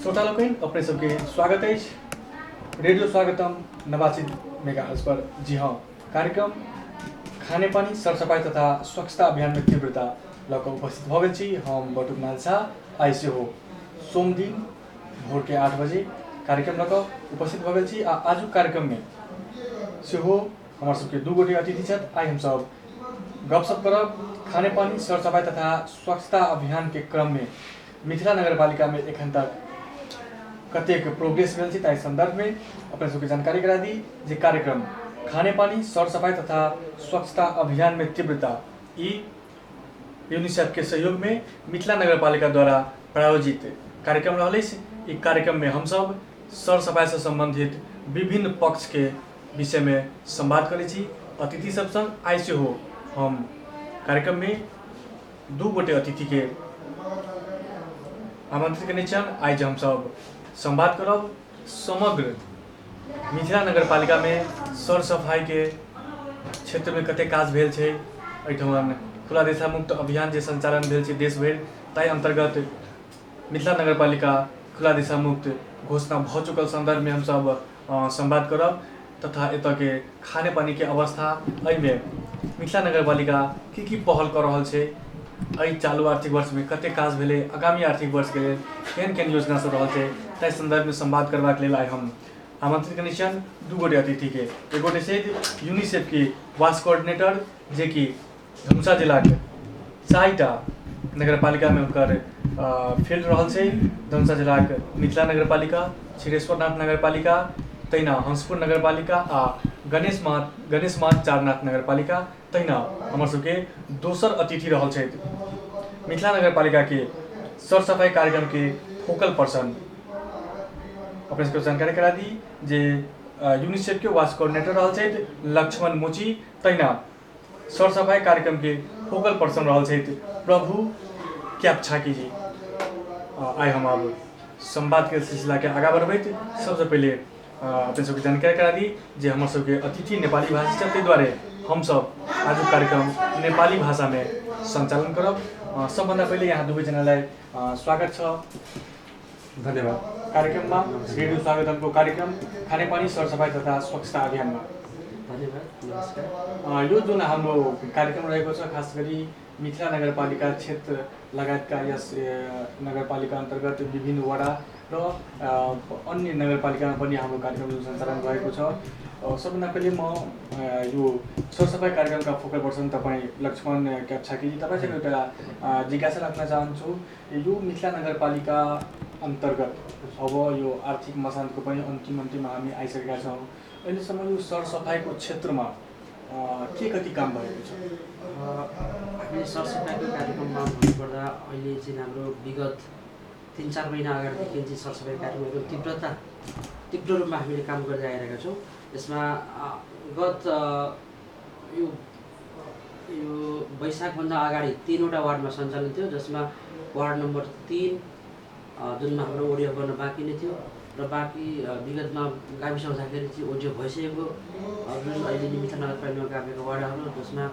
श्रोतालोकन अपने सबके स्वागत है रेडियो स्वागतम नवासी मेगाहर्ट्ज पर। जी हाँ, कार्यक्रम खाने पानी सरसफाई तथा स्वच्छता अभियान में तीव्रता लग उपस्थित हो गए। हम बटुक नालसा आइसे हो सोम दिन भोर के 8 बजे कार्यक्रम लग उपस्थित हो गए। आज कार्यक्रम में से हो हमारे सबके दू गोटे अतिथि छत। आई हम सब गपशप करब खाने पानी सरसफाई तथा स्वच्छता अभियान के क्रम में मिथिला नगरपालिका में एखन तक कतेक प्रोग्रेस भेल ताहि संदर्भ में अपने सबके जानकारी करा दी। जे कार्यक्रम खाने पानी सरसफाई तथा स्वच्छता अभियान में तीव्रता यूनिसेफ के सहयोग में मिथिला नगरपालिका द्वारा प्रायोजित कार्यक्रम रहा। इस कार्यक्रम में हम सब सरसफाई से संबंधित विभिन्न पक्ष के विषय में संवाद करें। अतिथि सब संग आई से हो हम कार्यक्रम में दू गोटे अतिथि के आमंत्रित करने छन। आज हम सब संवाद करब समग्र मिथिला नगरपालिका में सरसफाई के क्षेत्र में कते काज भेल छै। एहिठमन खुला दिशा मुक्त अभियान जे संचालन भेल छै देश भरि, ताहि अंतर्गत मिथिला नगरपालिका खुला दिशा मुक्त घोषणा भ चुकल संदर्भ में हम सब संवाद करब तथा एत के खाने पानी के अवस्था, एहिमे मिथिला नगरपालिका की पहल कर रहल छै, एहि चालू आर्थिक वर्ष में कते काज भेले, आगामी आर्थिक वर्ष के लिए केहन केहन योजना सब रहल छै, ताहि संदर्भ में संवाद करबाक लेल आइ हम आमंत्रित करने छन दू गोटे अतिथि के। एक गोटे छै यूनिसेफ की वास कोऑर्डिनेटर जे कि धनुषा जिला के 4टा नगरपालिका में उनकर फील्ड रहल छै। धनुषा जिला के मिथिला नगरपालिका, क्षीरेश्वरनाथ नगरपालिका, तहिना हंसपुर नगरपालिका आ गणेश मात चारनाथ नगरपालिका। तहिना हमर सबके दोसर अतिथि रहल छै मिथिला नगरपालिका के सरसफाई कार्यक्रम के फोकल पर्सन। अपने सबके जानकारी करा दी जे यूनिसेफ के वास कोऑर्डिनेटर रहल छै लक्ष्मण मोची। तहिना सरसफाई कार्यक्रम के फोकल पर्सन रहल छै प्रभु क्यापछाकी जी। आई हम अब संवाद के सिलसिला के आगा बढ़बैत सबसे पहले अपने सबके जानकारी करा दी जे हमर सबके अतिथि नेपाली भाषी छथि, ताहि दुआरे हम सब आज कार्यक्रम नेपाली भाषा में संचालन करब। सबभन्दा पहिले यहाँ दुवै जनालाई स्वागत छ। धन्यवाद। कार्यक्रम में रेडियो स्वागतम को कार्यक्रम खाने पानी सरसफाई तथा स्वच्छता अभियान में धन्यवाद, नमस्कार। यो जुन हाम्रो कार्यक्रम रहेको छ, खास गरी मिथिला नगरपालिका क्षेत्र लगायतका यस नगरपालिका अंतर्गत विभिन्न वडा र अन्य नगरपालिकामा पनि हाम्रो कार्यक्रम सञ्चालन भएको छ। सबभन्दा पहिले म यो सरसफाई कार्यक्रमका फोकल पर्सन तपाईँ लक्ष्मण क्यापछाकीजी, तपाईँसँग एउटा जिज्ञासा राख्न चाहन्छु। यो मिथिला नगरपालिका अन्तर्गत अब यो आर्थिक मसान्तको पनि अन्तिम हामी आइसकेका छौँ। अहिलेसम्म यो सरसफाइको क्षेत्रमा के कति काम भएको छ? हामीले सरसफाइको कार्यक्रममा भन्नुपर्दा अहिले चाहिँ हाम्रो विगत 3-4 महिना अगाडिदेखि चाहिँ सरसफाइ कार्यक्रमको तीव्र रूपमा हामीले काम गर्दै आइरहेका छौँ। यसमा गत यो वैशाखभन्दा अगाडि 3वटा वार्डमा सञ्चालन थियो, जसमा वार्ड नम्बर 3 जुनमा हाम्रो ओडियो गर्न बाँकी नै थियो र बाँकी विगतमा गाविस हुँदाखेरि चाहिँ ओडियो भइसकेको जुन अहिले मिथिला नगरपालिकामा गाभेको वार्डहरू, जसमा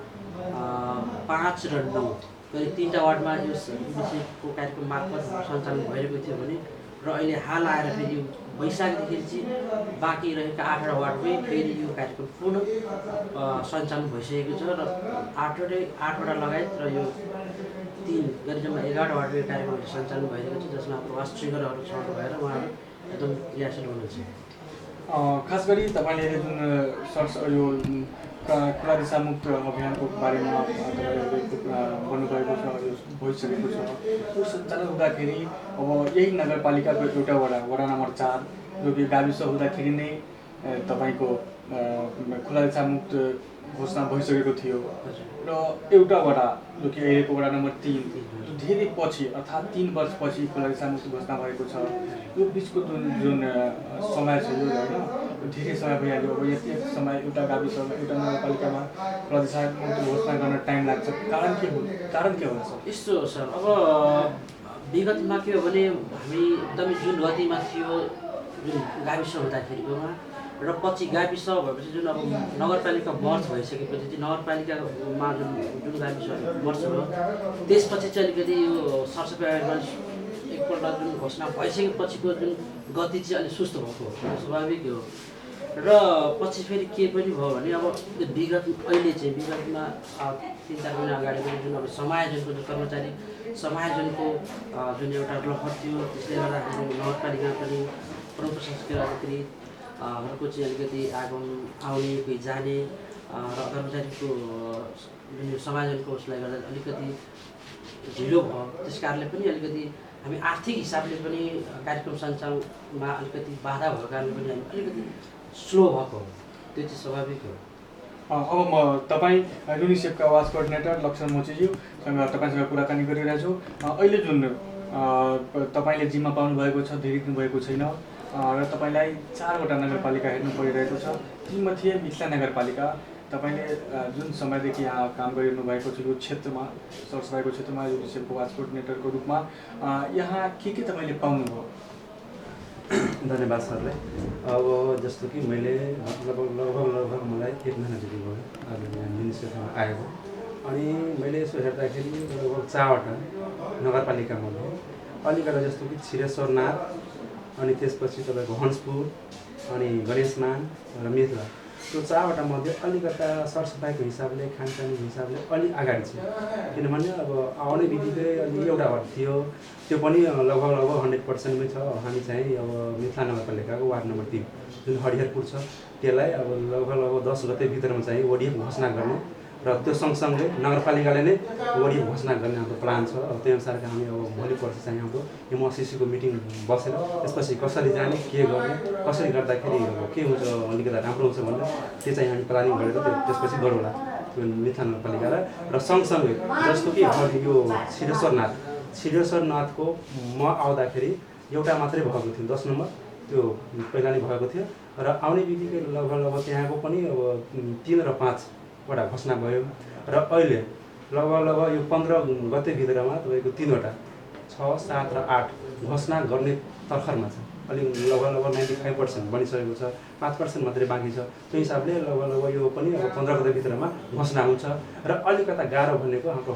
5 र 9 करिब 3टा वार्डमा यो यूनिसेफको कार्यक्रम मार्फत सञ्चालन भइरहेको थियो भने र अहिले हाल आएर फेरि वैशाखदेखि चाहिँ बाँकी रहेका 8वटा वार्डमै फेरि यो कार्यक्रम पूर्ण सञ्चालन भइसकेको छ र 8वटा लगायत र यो 3 गरी जम्मा 11 वार्डको कार्यक्रमहरू सञ्चालन भइरहेको छ, जसमा प्रवास ट्रिगरहरू छनौट भएर उहाँहरू एकदम क्रियाशील हुनुहुन्छ। खास गरी तपाईँले जुन यो खुला दिशा मुक्त अभियानको बारेमा भन्नुभएको छ, यो भइसकेको छ। यो सञ्चालन हुँदाखेरि अब यही नगरपालिकाको एउटा वडा नम्बर 4 जो कि गाविस हुँदाखेरि नै तपाईँको खुला दिशा मुक्त घोषणा भइसकेको थियो र एउटा वडा जो कि अहिलेको वडा नम्बर 3 धेरै पछि अर्थात् 3 वर्षपछि खुला दिशा मुक्त घोषणा भएको छ। यो बिचको जुन समय छ यो होइन, धेरै समय भइहाल्यो। अब यति समय एउटा गाविसमा एउटा नगरपालिकामा खुला दिशा मुक्त घोषणा गर्न टाइम लाग्छ। कारण के हो सर? यस्तो हो सर, अब विगतमा के हो भने हामी एकदमै जुन गतिमा थियो जुन गाविस हुँदाखेरिकोमा र पछि गाविस भएपछि जुन अब नगरपालिका मर्ज भइसकेपछि चाहिँ नगरपालिकामा जुन गाविस मर्ज भयो, त्यसपछि चाहिँ अलिकति यो सरसफाइ एकपल्ट जुन घोषणा भइसकेपछिको जुन गति चाहिँ अलिक सुस्त भएको हो, स्वाभाविक हो। र पछि फेरि के पनि भयो भने अब अहिले चाहिँ विगतमा 3-4 महिना अगाडि पनि जुन अब समायोजनको जुन कर्मचारी समायोजनको जुन एउटा लहर थियो, त्यसले गर्दाखेरि नगरपालिका पनि प्रमुख प्रशासकीय अधिकारीहरूको चाहिँ अलिकति आउने कोही जाने र कर्मचारीको जुन समायोजनको उसलाई गर्दा अलिकति ढिलो भयो। त्यस कारणले पनि अलिकति हामी आर्थिक हिसाबले पनि कार्यक्रम सञ्चालनमा अलिकति बाधा भएको कारणले पनि हामी अलिकति स्लो भएको, त्यो चाहिँ स्वाभाविक हो। अब म तपाईँ युनिसेफका वाच कोअर्डिनेटर लक्ष्मण मोचीज्यूसँग तपाईँसँग कुराकानी गरिरहेको छु। अहिले जुन तपाईँले जिम्मा पाउनुभएको छ, धेरै दिनुभएको छैन र तपाईँलाई 4वटा नगरपालिका हेर्नु परिरहेको छ। तीमध्ये मिथिला नगरपालिका तपाईँले जुन समयदेखि यहाँ काम गरिरहनु भएको छ यो क्षेत्रमा, सरसफाइको क्षेत्रमा युनिसेफको वाच कोअर्डिनेटरको रूपमा यहाँ के तपाईँले पाउनुभयो? धन्यवाद सरलाई। अब जस्तो कि मैले लगभग मलाई 1 महिनादेखि भयो अब यहाँ युनिसेफमा आएको। अनि मैले यसो हेर्दाखेरि लगभग 4वटा नगरपालिकामध्ये अलिकता जस्तो कि छिरेश्वरनाथ, अनि त्यसपछि तपाईँको हन्सपुर, अनि गणेशमान र मिथिला, त्यो 4वटा मध्ये अलिकता सरसफाइको हिसाबले, खानपानको हिसाबले अलिक अगाडि छ। किनभने अब आउने बित्तिकै अलि एउटा वार्ड थियो, त्यो पनि लगभग 100%मै छ। हामी चाहिँ अब मिथिला नगरपालिकाको वार्ड नम्बर 3 जुन हरिहरपुर छ, त्यसलाई अब लगभग 10 गते भित्रमा चाहिँ ओडिएफ घोषणा गर्ने र त्यो सँगसँगै नगरपालिकाले नै ओडिएफ घोषणा गर्ने हाम्रो प्लान छ। अब त्यही अनुसारको हामी अब भोलि पर्सि चाहिँ हाम्रो एमओसिसीको मिटिङ बसेर त्यसपछि कसरी जाने, के गर्ने, कसरी गर्दाखेरि अब के हुन्छ, अलिकता राम्रो हुन्छ भनेर त्यो चाहिँ हामी प्लानिङ गरेर त्यसपछि गरौँला त्यो मिथिला नगरपालिका। र सँगसँगै जस्तो कि यो छिरेश्वरनाथको म आउँदाखेरि एउटा मात्रै भएको थियो, 10 नम्बर त्यो पहिला नै भएको थियो। र आउने बित्तिकै लगभग त्यहाँको पनि अब 3 र 5वटा घोषणा भयो। र अहिले लगभग यो 15 गते भित्रमा तपाईँको 3वटा 6, 7 र 8 घोषणा गर्ने तर्खरमा छ। अलिक लगभग 95% बनिसकेको छ, 5% मात्रै बाँकी छ। त्यो हिसाबले लगभग यो पनि अब 15 गते भित्रमा घोषणा हुन्छ। र अलिकता गाह्रो भनेको हाम्रो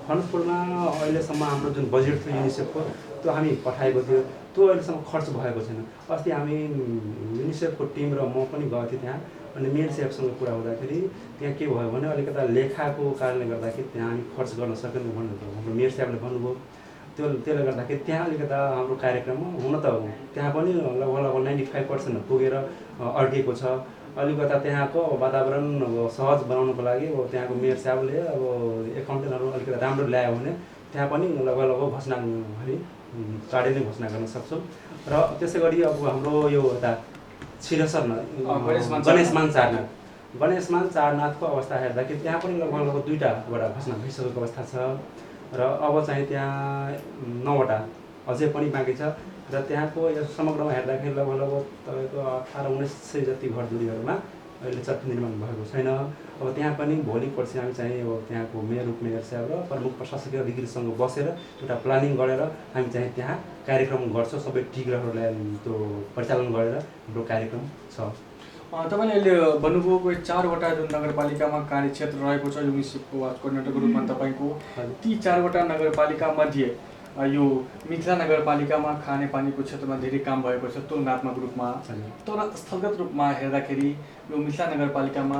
हन्सपुरमा अहिलेसम्म हाम्रो जुन बजेट थियो युनिसेफको त्यो हामी पठाएको थियो, त्यो अहिलेसम्म खर्च भएको छैन। अस्ति हामी युनिसेफको टिम र म पनि गएको थिएँ त्यहाँ। अनि मेयर साहेबसँग कुरा हुँदाखेरि त्यहाँ के भयो भने अलिकता लेखाको कारणले गर्दाखेरि त्यहाँ हामी खर्च गर्न सकेनौँ भन्नुभयो हाम्रो मेयर साहेबले भन्नुभयो। त्यसले गर्दाखेरि त्यहाँ अलिकता हाम्रो कार्यक्रममा हुन त त्यहाँ पनि लगभग 95% पुगेर अड्केको छ। अलिकता त्यहाँको वातावरण अब सहज बनाउनको लागि अब त्यहाँको मेयर साहबले अब एकाउन्टेन्टहरू अलिकता राम्रो ल्यायो भने त्यहाँ पनि लगभग घोषणा हामी चाँडै नै घोषणा गर्न सक्छौँ। र त्यसै गरी अब हाम्रो यो यता गणेशमान चारनाथको अवस्था हेर्दाखेरि त्यहाँ पनि लगभग 2वटा घोषणा भइसकेको अवस्था छ। र अब चाहिँ त्यहाँ 9वटा अझै पनि बाँकी छ। र त्यहाँको यो समग्रमा हेर्दाखेरि लगभग तपाईँको 1800-1900 जति घरधुरीहरूमा अहिले चट्टी निर्माण भएको छैन। अब त्यहाँ पनि भोलि पर्सि हामी चाहिँ अब त्यहाँको मेयर साहब र प्रमुख प्रशासकीय अधिकारीसँग बसेर एउटा प्लानिङ गरेर हामी चाहिँ त्यहाँ कार्यक्रम गर्छौँ। सबै टिग्राहरूलाई त्यो परिचालन गरेर हाम्रो कार्यक्रम छ। तपाईँले अहिले भन्नुभयो 4वटा जुन नगरपालिकामा कार्यक्षेत्र रहेको छ युनिसेफको वाच कोअर्डिनेटरको रूपमा तपाईँको, ती 4वटा नगरपालिका मध्ये यो मिथिला नगरपालिकामा खानेपानीको क्षेत्रमा धेरै काम भएको छ तुलनात्मक रूपमा। तर स्थलगत रूपमा हेर्दाखेरि यो मिथिला नगरपालिकामा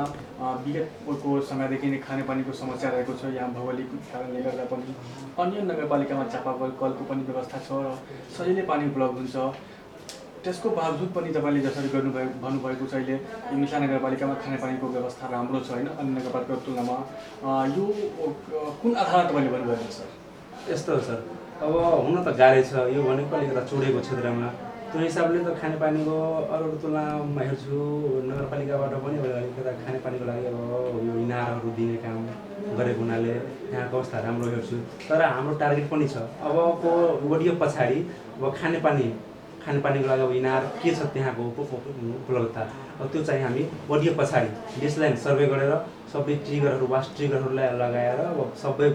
विगतको समयदेखि नै खानेपानीको समस्या रहेको छ। यहाँ भौगोलिक कारणले गर्दा पनि अन्य नगरपालिकामा चापाकल कलको पनि व्यवस्था छ र सजिलै पानी उपलब्ध हुन्छ। त्यसको बावजुद पनि तपाईँले जसरी भन्नुभएको छ अहिले यो मिथिला नगरपालिकामा खानेपानीको व्यवस्था राम्रो छ होइन अन्य नगरपालिकाको तुलनामा, यो कुन आधारमा तपाईँले भन्नुभएको छ? यस्तो हो सर, अब हुन त गाह्रै छ यो भनेको अलिकता चुडेको क्षेत्रमा। त्यो हिसाबले त खानेपानीको अरू तुलनामा हेर्छु नगरपालिकाबाट पनि अलिकता खानेपानीको लागि अब यो इनारहरू दिने काम गरेको हुनाले यहाँको अवस्था राम्रो हेर्छु। तर हाम्रो टार्गेट पनि छ अबको वडियो पछाडि अब खानेपानीको लागि अब इनार के छ त्यहाँको उपलब्धता, अब त्यो चाहिँ हामी वडियो पछाडि बेसलाइन सर्वे गरेर सबै वास ट्रिगरहरूलाई लगाएर अब सबै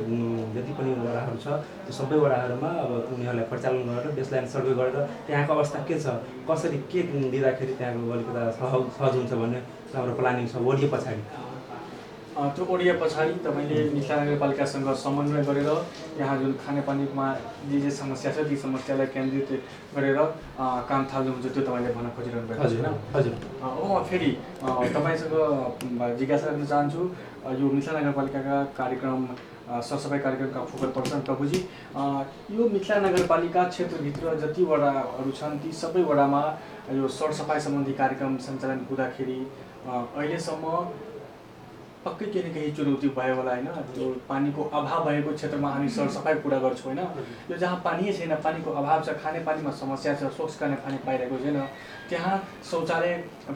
जति पनि वडाहरू छ त्यो सबै वडाहरूमा अब उनीहरूलाई परिचालन गरेर बेसलाइन सर्वे गरेर त्यहाँको अवस्था के छ, कसरी के दिँदाखेरि त्यहाँको अलिकता सहज हुन्छ भन्ने हाम्रो प्लानिङ छ वडियो पछाडि। त्यो ओडिए पछाडि तपाईँले मिथिला नगरपालिकासँग समन्वय गरेर यहाँ जुन खानेपानीमा जे समस्या छ ती समस्यालाई केन्द्रित गरेर काम थाल्नुहुन्छ त्यो तपाईँले भन्न खोजिरहनु भएको छ होइन? हजुर। अब म फेरि तपाईँसँग जिज्ञासा गर्न चाहन्छु यो मिथिला नगरपालिकाका कार्यक्रम सरसफाइ कार्यक्रमका फोकल पर्सन प्रभुजी, यो मिथिला नगरपालिका क्षेत्रभित्र जति वडाहरू छन् ती सबै वडामा यो सरसफाइ सम्बन्धी कार्यक्रम सञ्चालन हुँदाखेरि अहिलेसम्म पक्कै केही न केही चुनौती भयो होला होइन? यो पानीको अभाव भएको क्षेत्रमा हामी सरसफाइ पुरा गर्छौँ होइन? यो जहाँ पानी छैन, पानीको अभाव छ, खानेपानीमा समस्या छ, स्वच्छ गर्ने पानी पाइरहेको छैन, त्यहाँ शौचालय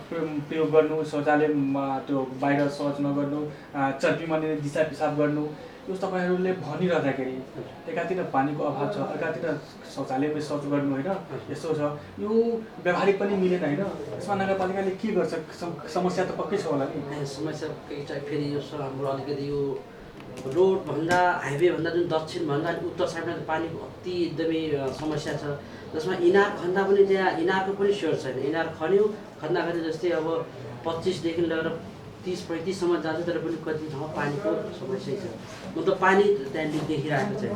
प्रयोग गर्नु, शौचालयमा त्यो बाहिर शौच नगर्नु, चर्पीमा दिसा पिसाब गर्नु, यो तपाईँहरूले भनिरहँदाखेरि एकातिर पानीको अभाव छ, अर्कातिर शौचालयमै शौच गर्नु होइन? यस्तो छ, यो व्यवहारिक पनि मिलेन होइन? यसमा नगरपालिकाले के गर्छ? समस्या त पक्कै छ होला नि? समस्या चाहिँ फेरि यो हाम्रो अलिकति यो रोडभन्दा हाइवेभन्दा जुन दक्षिणभन्दा उत्तर साइडमा पानीको अति एकदमै समस्या छ, जसमा इनार खन्दा पनि त्यहाँ इनारको पनि स्योर छैन। इनार खन्यो, खन्दाखेरि जस्तै अब 25देखि लिएर 30-35सम्म जान्छ, तर पनि कति ठाउँमा पानीको समस्या छ, मतलब पानी त्यहाँनिर देखिरहेको छैन।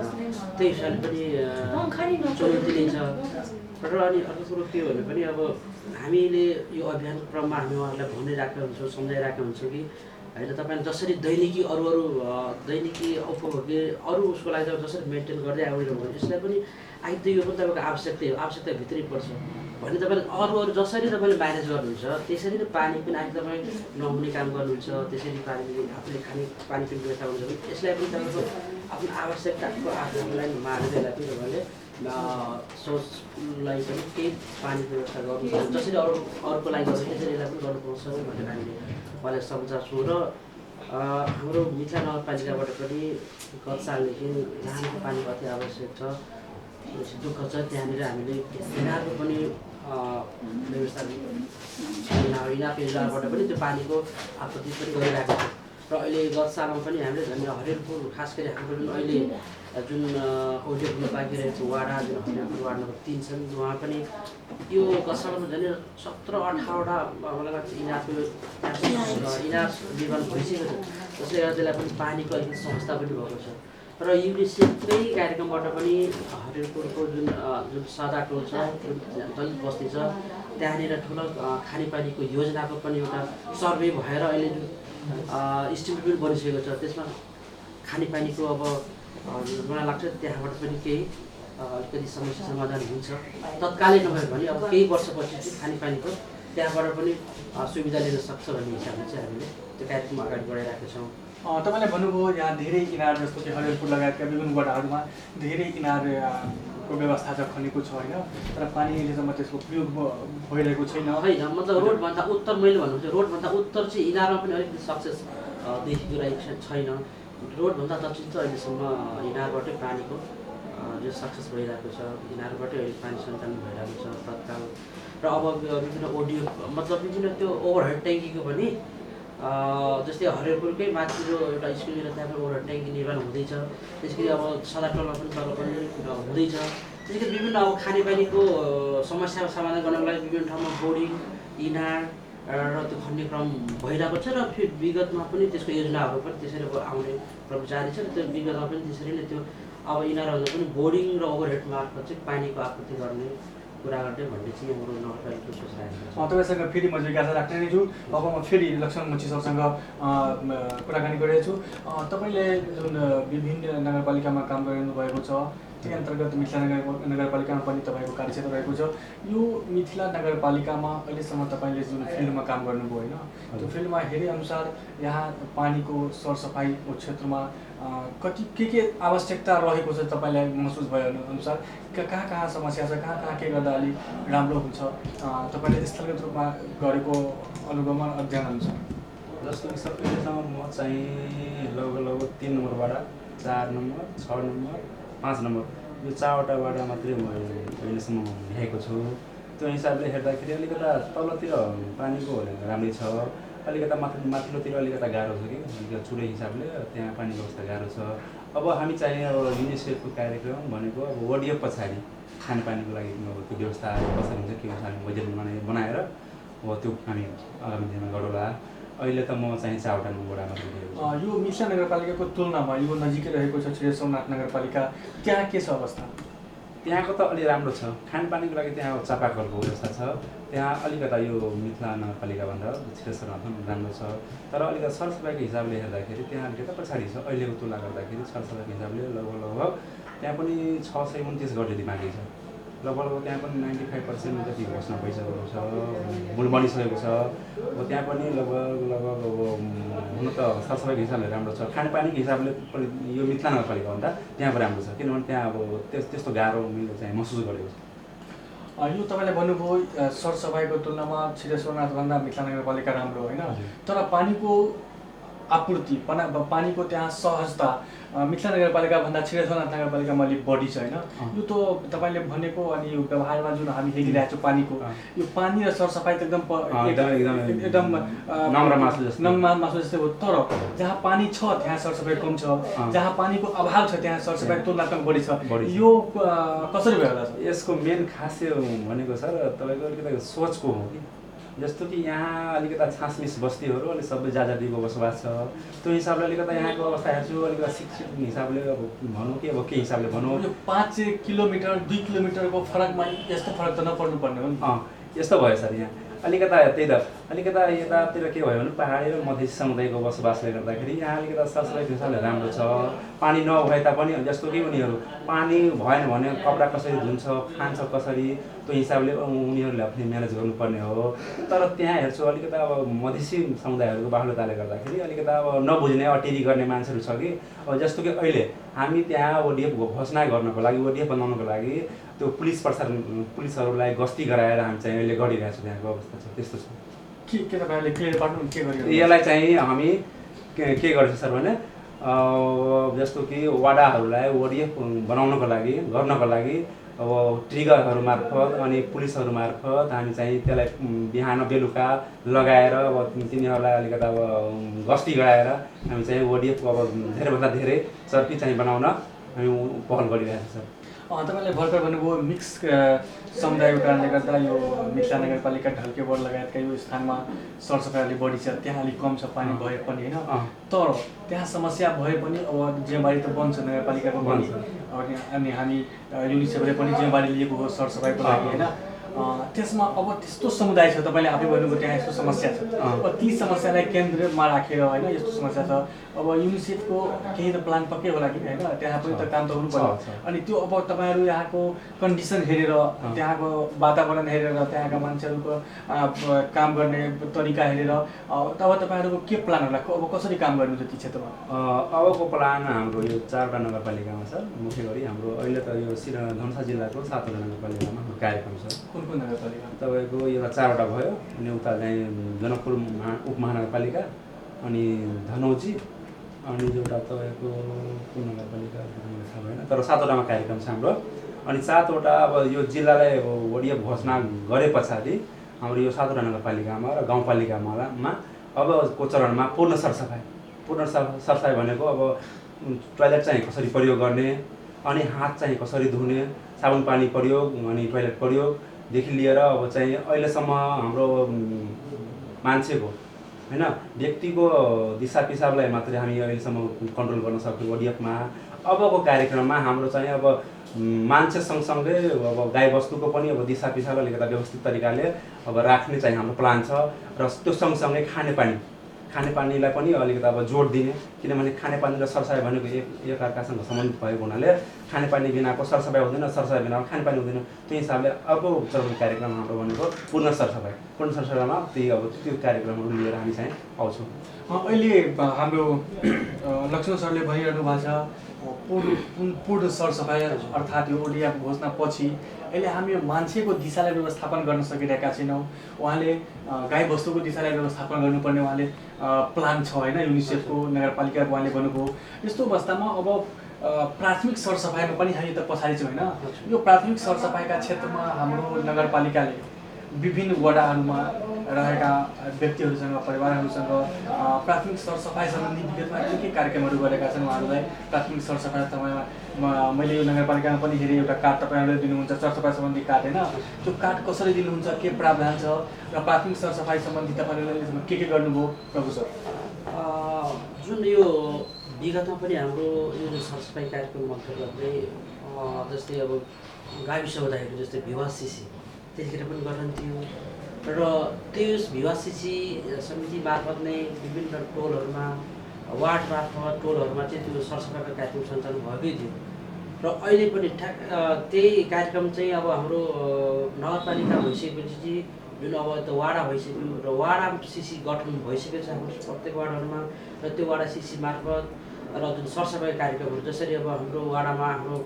त्यही हिसाबले पनि चुनौती नै छ। र अनि अर्को कुरो के भने पनि अब हामीले यो अभियान क्रममा हामी उहाँहरूलाई भनिरहेका हुन्छौँ, सम्झाइरहेका हुन्छौँ कि होइन तपाईँले जसरी दैनिकी अरू दैनिकी उपभोग्य अरू उसको लागि चाहिँ जसरी मेन्टेन गर्दै आइरहनु भयो, यसलाई पनि आइद यो पनि तपाईँको आवश्यकता हो, आवश्यकताभित्रै पर्छ भने तपाईँले अरू जसरी तपाईँले म्यानेज गर्नुहुन्छ त्यसरी नै पानी पनि आइद तपाईँ नहुने काम गर्नुहुन्छ, त्यसरी पानी आफूले खाने पानी पनि व्यवस्था गर्नुहुन्छ। यसलाई पनि तपाईँको आफ्नो आवश्यकताको आधारलाई मानेर यसलाई पनि तपाईँले सोचलाई पनि केही पानीको व्यवस्था गर्नुहुन्छ, जसरी अरूको लागि गर्छ त्यसरी यसलाई पनि गर्नुपर्छ भनेर हामीले उहाँलाई सम्झाउँछौँ। र हाम्रो मिथिला नगरपालिकाबाट पनि गत सालदेखि लामो पानीको अति आवश्यक छ, दुःख छ, त्यहाँनिर हामीले इनारको पनि व्यवस्था इनारको योजनाबाट पनि त्यो पानीको आपूर्ति पनि गरिरहेको छ। र अहिले गत सालमा पनि हामीले झन् हरिहरपुर खास गरी हाम्रो जुन अहिले जुन ओडियो हुन बाँकी रहेको छ वाडा, जुन हरिहरपुर वार्ड नम्बर 3 छन्, उहाँ पनि यो गत सालमा झन् 17-18वटा मलाई लाग्छ इनारको इनार निर्माण भइसकेको छ, जसले गर्दा त्यसलाई पनि पानीको अलिकति समस्या पनि भएको छ। र युनिसेफकै कार्यक्रमबाट पनि हरिहरपुरको जुन सादा टोल छ, दलित बस्ती छ, त्यहाँनिर ठुलो खानेपानीको योजनाको पनि एउटा सर्वे भएर अहिले जुन इस्टिमेट पनि बनिसकेको छ, त्यसमा खानेपानीको अब मलाई लाग्छ त्यहाँबाट पनि केही अलिकति समस्या समाधान हुन्छ, तत्कालै नभए भने अब केही वर्षपछि चाहिँ खानेपानीको त्यहाँबाट पनि सुविधा लिन सक्छ भन्ने हिसाबले चाहिँ हामीले त्यो कार्यक्रम अगाडि बढाइरहेका छौँ। तपाईँले भन्नुभयो यहाँ धेरै इनार जस्तो कि हरिहरपुर लगायतका विभिन्न वडाहरूमा धेरै इनारको व्यवस्था छ, खनेको छ होइन? तर पानी अहिलेसम्म त्यसको प्रयोग भइरहेको छैन होइन? मतलब रोडभन्दा उत्तर मैले भन्नुहुन्छ रोडभन्दा उत्तर चाहिँ इनारमा पनि अलिकति सक्सेस देखिरहेको छैन। रोडभन्दा दक्षिण चाहिँ अहिलेसम्म इनारबाटै पानीको जो सक्सेस भइरहेको छ, इनारबाटै अहिले पानी सञ्चालन भइरहेको छ तत्काल। र अब विभिन्न ओडियो मतलब विभिन्न त्यो ओभरहेड ट्याङ्कीको पनि जस्तै हरिहरपुरकै माथिल्लो एउटा स्कुलतिर त्यहाँ पनि ओभरहेड ट्याङ्की निर्माण हुँदैछ, त्यसै गरी अब सदाटोलमा पनि तल पनि हुँदैछ। त्यसै गरी विभिन्न अब खानेपानीको समस्या समाधान गर्नको लागि विभिन्न ठाउँमा बोर्डिङ इनार र त्यो खन्ने क्रम भइरहेको छ। र फेरि विगतमा पनि त्यसको योजनाहरू पनि त्यसरी आउने क्रम जारी छ। त्यो विगतमा पनि त्यसरी नै त्यो अब इनारभन्दा पनि बोर्डिङ र ओभरहेड मार्फत चाहिँ पानीको आपूर्ति गर्ने कुरा गर्दै भन्ने चाहिँ हाम्रो नगरपालिकाको सोचिरहेको छ। तपाईँसँग फेरि म जिज्ञासा राख्ने नै छु। अब म फेरि लक्ष्मण मुची सरसँग कुराकानी गरिरहेको छु। तपाईँले जुन विभिन्न नगरपालिकामा काम गरिरहनु भएको छ, त्यही अन्तर्गत मिथिला नगरपालिकामा पनि तपाईँको कार्यक्षेत्र रहेको छ। यो मिथिला नगरपालिकामा अहिलेसम्म तपाईँले जुन फिल्डमा काम गर्नुभयो होइन, त्यो फिल्डमा हेरेअनुसार यहाँ पानीको सरसफाइको क्षेत्रमा कति के आवश्यकता रहेको छ तपाईँलाई महसुस भए अनुसार? कहाँ कहाँ समस्या छ, कहाँ कहाँ के गर्दा अलिक राम्रो हुन्छ तपाईँले स्थलगत रूपमा गरेको अनुगमन अध्ययन अनुसार? जस्तो कि सबैसँग म चाहिँ लगभग 3 नम्बर वाडा, 4 नम्बर, 6 नम्बर, 5 नम्बर यो 4वटा वाडा मात्रै म अहिलेसम्म देखेको छु। त्यो हिसाबले हेर्दाखेरि अलिकता तलतिर पानीको राम्रै छ, अलिकता माथिल्लोतिर अलिकता गाह्रो छ कि अलिकति चुरे हिसाबले त्यहाँ पानी व्यवस्था गाह्रो छ। अब हामी चाहिँ अब युनिसेफको कार्यक्रम भनेको अब वडियो पछाडि खानेपानीको लागि त्यो व्यवस्था कसरी हुन्छ के हुन्छ हामी बजेट बनाएर अब त्यो हामी आगामी दिनमा गरौँला। अहिले त म चाहिँ 4वटा वडामा दिएको छु। यो मिथिला नगरपालिकाको तुलनामा यो नजिकै रहेको छ छिरिया नगरपालिका, त्यहाँ के छ अवस्था? त्यहाँको त अलि राम्रो छ, खानपानीको लागि त्यहाँ चापाकलको व्यवस्था छ। त्यहाँ अलिकता यो मिथिला नगरपालिकाभन्दा छिरिया राम्रो छ, तर अलिकता सरसफाइको हिसाबले हेर्दाखेरि त्यहाँ अलिकता पछाडि छ। अहिलेको तुलना गर्दाखेरि सरसफाइको हिसाबले लगभग त्यहाँ पनि 629 गढेडी बाँकी छ। लगभग त्यहाँ पनि 95% जति घोषणा भइसकेको छ, मूल बनिसकेको छ। अब त्यहाँ पनि लगभग अब हुन त सरसफाइको हिसाबले राम्रो छ, खानेपानीको हिसाबले पनि यो मिथिला नगरपालिकाभन्दा त्यहाँ पनि राम्रो छ, किनभने त्यहाँ अब त्यस्तो गाह्रो मैले चाहिँ महसुस गरेको छ। यो तपाईँले भन्नुभयो सरसफाइको तुलनामा छिरिया मिथिला नगरपालिका राम्रो होइन, तर पानीको आपूर्ति पानीको त्यहाँ सहजता मिथिला नगरपालिकाभन्दा छिरिया नगरपालिकामा अलिक बढी छ होइन। यो त तपाईँले भनेको अनि यो व्यवहारमा जुन हामी हेरिरहेको छौँ पानीको, यो पानी र सरसफाइ त एकदम नम्र मासु जस्तै हो, तर जहाँ पानी छ त्यहाँ सरसफाइ कम छ, जहाँ पानीको अभाव छ त्यहाँ सरसफाइ तुलनात्मक बढी छ। यो कसरी भयो होला? यसको मेन खास भनेको सर तपाईँको अलिकति सोचको हो कि, जस्तो कि यहाँ अलिकता छासमिस बस्तीहरू अनि सबै जातिको बसोबास छ। त्यो हिसाबले अलिकता यहाँको अवस्था हेर्छु अलिकता शिक्षित हिसाबले अब भनौँ कि अब के हिसाबले भनौँ, यो 5 किलोमिटर 2 किलोमिटरको फरकमा यस्तो फरक त नपर्नु पर्ने हो नि। यस्तो भयो सर। यहाँ अलिकता त्यही त अलिकता यतातिर के भयो भने पहाडी र मधेसी समुदायको बसोबासले गर्दाखेरि यहाँ अलिकता सरसफाइको हिसाबले राम्रो छ। पानी नभए तापनि जस्तो कि उनीहरू पानी भएन भने कपडा कसरी धुन्छ, खान्छ कसरी, त्यो हिसाबले उनीहरूले आफूले म्यानेज गर्नुपर्ने हो। तर त्यहाँ हेर्छु अलिकता अब मधेसी समुदायहरूको बाहुल्यताले गर्दाखेरि अलिकता अब नबुझ्ने अटेरी गर्ने मान्छेहरू छ कि, अब जस्तो कि अहिले हामी त्यहाँ ओडिएफ घोषणा गर्नको लागि, ओडिएफ बनाउनको लागि त्यो पुलिसहरूलाई गस्ती गराएर हामी चाहिँ अहिले गरिरहेको छौँ। त्यहाँको अवस्था छ त्यस्तो छ। के तपाईँले क्लियर पार्नु के गरियो? यसलाई चाहिँ हामी के गर्छौँ सर भने जस्तो कि वडाहरूलाई ओडिएफ बनाउनको लागि गर्नको लागि अब ट्रिगरहरू मार्फत अनि पुलिसहरू मार्फत हामी चाहिँ त्यसलाई बिहान बेलुका लगाएर अब तिनीहरूलाई अलिकता अब गस्ती गराएर हामी चाहिँ ओडिएफको अब धेरैभन्दा धेरै चर्की चाहिँ बनाउन हामी पहल गरिरहेको छ। तपाईँले भर्खर भन्नुभयो मिक्स समुदायको कारणले गर्दा यो मिथिला नगरपालिका ढल्केबर लगायतका यो स्थानमा सरसफाइ अलिक बढी छ, त्यहाँ अलिक कम छ पानी भए पनि होइन। तर त्यहाँ समस्या भए पनि अब जिम्मेवारी त बन्छ नगरपालिकाको पनि, अनि हामी युनिसेफले पनि जिम्मेवारी लिएको हो सरसफाइको लागि होइन। त्यसमा अब त्यस्तो समुदाय छ, तपाईँले आफै भन्नुभयो त्यहाँ यस्तो समस्या छ, अब ती समस्यालाई केन्द्रमा राखेर होइन यस्तो समस्या छ। अब युनिसेफको केही त प्लान पक्कै होला कि होइन, त्यहाँ पनि त काम त हुनु पर्यो। अनि त्यो अब तपाईँहरू यहाँको कन्डिसन हेरेर, त्यहाँको वातावरण हेरेर, त्यहाँका मान्छेहरूको काम गर्ने तरिका हेरेर तब तपाईँहरूको के प्लान होला, अब कसरी काम गर्नुहुन्छ ती क्षेत्रमा? अबको प्लान हाम्रो यो 4वटा नगरपालिकामा छ। मुख्य गरी हाम्रो अहिले त यो धनुषा जिल्लाको 7वटा नगरपालिकामा हाम्रो कार्यक्रम छ। कुन नगरपालिका? तपाईँको यो 4वटा भयो, अनि उता चाहिँ जनकपुर उपमहानगरपालिका, अनि धनौजी, अनि एउटा तपाईँको कुन नगरपालिका थाहा भएन, तर 7वटामा कार्यक्रम छ हाम्रो। अनि 7वटा अब यो जिल्लालाई ओडिएफ घोषणा गरे पछाडि हाम्रो यो 7वटा नगरपालिकामा र गाउँपालिकामा अबको चरणमा पूर्ण सरसफाइ भनेको अब टोयलेट चाहिँ कसरी प्रयोग गर्ने, अनि हात चाहिँ कसरी धुने, साबुन पानी प्रयोग अनि टोयलेट प्रयोगदेखि लिएर अब चाहिँ अहिलेसम्म हाम्रो मान्छेको होइन व्यक्तिको दिशा पिसाबलाई मात्रै हामी अहिलेसम्म कन्ट्रोल गर्न सक्यौँ ओडिएफमा। अबको कार्यक्रममा हाम्रो चाहिँ अब मान्छे सँगसँगै अब गाईबस्तुको पनि अब दिशा पिसाब अलिकता व्यवस्थित तरिकाले अब राख्ने चाहिँ हाम्रो प्लान छ। र त्यो सँगसँगै खानेपानीलाई पनि अलिकति अब जोड दिने, किनभने खानेपानी र सरसफाइ भनेको एकअर्कासँग सम्बन्धित भएको हुनाले खानेपानी बिनाको सरसफाइ हुँदैन, सरसफाइ बिनाको खानेपानी हुँदैन। त्यो हिसाबले अर्को चरण कार्यक्रम हाम्रो भनेको पूर्ण सरसफाइमा त्यो कार्यक्रमहरू लिएर हामी चाहिँ आउँछौँ। अहिले हाम्रो लक्ष्मण सरले भनिरहनु भएको छ पूर्ण सरसफाइ अर्थात् यो ओडिएफ घोषणा पछि अहिले हामी मान्छेको दिशालाई व्यवस्थापन गर्न सकिरहेका छैनौँ। उहाँले गाईबस्तुको दिशालाई व्यवस्थापन गर्नुपर्ने उहाँले प्लान छ होइन, युनिसेफको नगरपालिकाको उहाँले भन्नुभयो। यस्तो अवस्थामा अब प्राथमिक सरसफाइमा पनि हामी त पछाडि छौँ होइन। यो प्राथमिक सरसफाइका क्षेत्रमा हाम्रो नगरपालिकाले विभिन्न वडाहरूमा रहेका व्यक्तिहरूसँग परिवारहरूसँग प्राथमिक सरसफाइ सम्बन्धी विगतमा के कार्यक्रमहरू गरेका छन् उहाँहरूलाई प्राथमिक सरसफाइ समयमा मैले यो नगरपालिकामा पनि हेरेँ एउटा कार्ड तपाईँहरूले दिनुहुन्छ सरसफाइ सम्बन्धी कार्ड होइन त्यो कार्ड कसरी दिनुहुन्छ के प्रावधान छ र प्राथमिक सरसफाइ सम्बन्धी तपाईँहरूले के गर्नुभयो प्रभु सर जुन यो विगतमा पनि हाम्रो यो सरसफाइ कार्यक्रम अन्तर्गतले जस्तै अब गाविस हुँदाखेरि जस्तै भिवासिसी त्यतिखेर पनि गराउँथ्यो र त्यस भिवासिसी समिति मार्फत नै विभिन्न टोलहरूमा वार्ड मार्फत टोलहरूमा चाहिँ त्यो सरसफाइको कार्यक्रम सञ्चालन भएकै थियो र अहिले पनि त्यही कार्यक्रम चाहिँ अब हाम्रो नगरपालिका भइसकेपछि चाहिँ जुन अब त्यो वाडा भइसक्यो र वाडा सिसी गठन भइसकेको छ हाम्रो प्रत्येक वार्डहरूमा र त्यो वाडा सिसी मार्फत र जुन सरसफाइ कार्यक्रमहरू जसरी अब हाम्रो वाडामा हाम्रो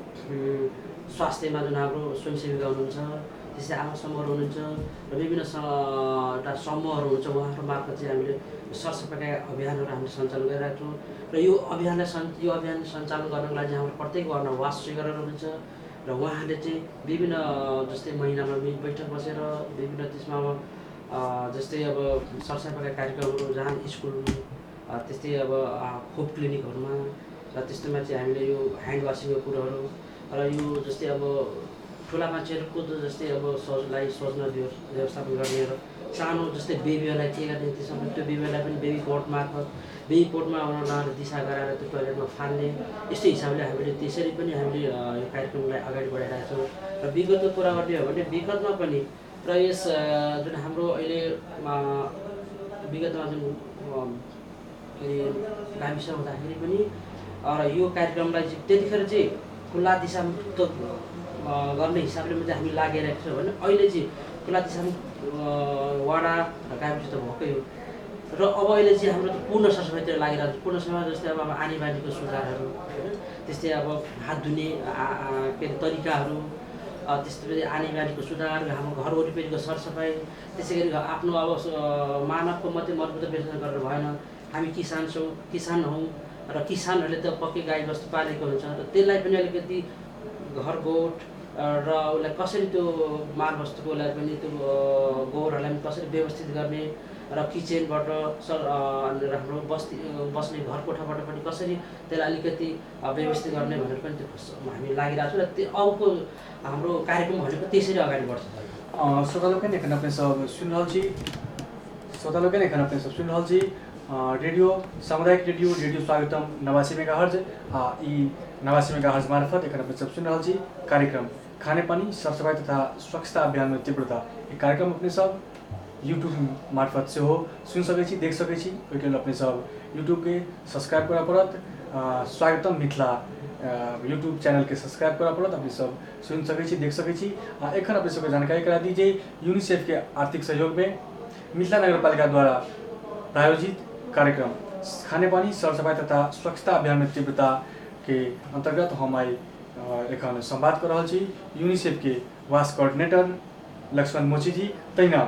स्वास्थ्यमा जुन हाम्रो स्वयंसेविका हुनुहुन्छ त्यसै आमा समूहहरू हुनुहुन्छ र विभिन्न एउटा समूहहरू हुन्छ उहाँहरू मार्फत चाहिँ हामीले सरसफाइका अभियानहरू हामीले सञ्चालन गरिरहेको छौँ र यो अभियान सञ्चालन गर्नको लागि हाम्रो प्रत्येक वार्डमा वार्ड स्विकरहरू हुनुहुन्छ र उहाँहरूले चाहिँ विभिन्न जस्तै महिनामा बैठक बसेर विभिन्न त्यसमा अब जस्तै अब सरसफाइका कार्यक्रमहरू जहाँ स्कुल त्यस्तै अब खोप क्लिनिकहरूमा र त्यस्तोमा चाहिँ हामीले यो ह्यान्ड वासिङको कुरोहरू र यो जस्तै अब ठुला मान्छेहरूको जस्तै अब शौचलाई शौच व्यवस्थापन गर्ने र सानो जस्तै बेबीहरूलाई के गर्ने त्यसमा त्यो बेबीहरूलाई पनि बेबी कोर्ट मार्फत बेबी कोर्टमा उनीहरूलाई दिशा गराएर त्यो टोइलेटमा फाल्ने यस्तै हिसाबले हामीले त्यसरी पनि हामीले यो कार्यक्रमलाई अगाडि बढाइरहेका छौँ र विगतको कुरा गर्ने हो भने विगतमा पनि र यस जुन हाम्रो अहिले विगतमा जुन के अरे गाविस हुँदाखेरि पनि र यो कार्यक्रमलाई चाहिँ त्यतिखेर चाहिँ खुल्ला दिशामुक्त गर्ने हिसाबले मात्रै हामी लागिरहेको छौँ भने अहिले चाहिँ खुल्ला दिशामुक्त वाडा र गाविस त भएकै हो र अब अहिले चाहिँ हाम्रो त पूर्ण सरसफाइतिर लागिरहेको छ पूर्ण सरसफाइ जस्तै अब आनी बानीको सुधारहरू त्यस्तै अब हात धुने के अरे तरिकाहरू त्यस्तै आनी बानीको सुधार हाम्रो घर वरिपरिको सरसफाइ त्यसै गरी आफ्नो अब मानवको मात्रै मजबुत विश्लेषण गरेर भएन हामी किसान हौँ र किसानहरूले त पक्कै गाई बस्तु पालेको हुन्छ र त्यसलाई पनि अलिकति घर गोठ र उसलाई कसरी त्यो मालवस्तुकोलाई पनि त्यो गोबरहरूलाई पनि कसरी व्यवस्थित गर्ने र किचनबाट हाम्रो बस्ने घर कोठाबाट पनि कसरी त्यसलाई अलिकति व्यवस्थित गर्ने भनेर पनि त्यो हामी लागिरहेको छौँ र त्यो अबको हाम्रो कार्यक्रम भनेको त्यसरी अगाडि बढ्छ श्रोतालों के देखना अपने सब सुन रहल छी श्रोतालों के देखना अपने सब सुन रहल छी रेडियो सामुदायिक रेडियो स्वागतम 89 मेगाहर्ज ई 89 मेगाहर्ज मार्फत एखन अपने सब सुन रहल छी कार्यक्रम खाने पानी सरसफाई तथा स्वच्छता अभियान में तीव्रता ये कार्यक्रम अपने सब यूट्यूब मार्फत से हो सुन सकै छी देख सकै छी ओहिके लेल अपने सब यूट्यूब के सब्सक्राइब करा पड़त स्वागतम मिथिला यूट्यूब चैनल के सब्सक्राइब करा पड़त अपने सब सुन सकै छी देख सकै छी एखन अपने सबके जानकारी करा दीजिए यूनिसेफ के आर्थिक सहयोग में मिथिला नगरपालिका द्वारा प्रायोजित कार्यक्रम खाने पानी सरसफाई तथा स्वच्छता अभियान में तीव्रता के अंतर्गत हम आई एखन संवाद कर रहा छी यूनिसेफ के वास कोऑर्डिनेटर लक्ष्मण मोची जी तैना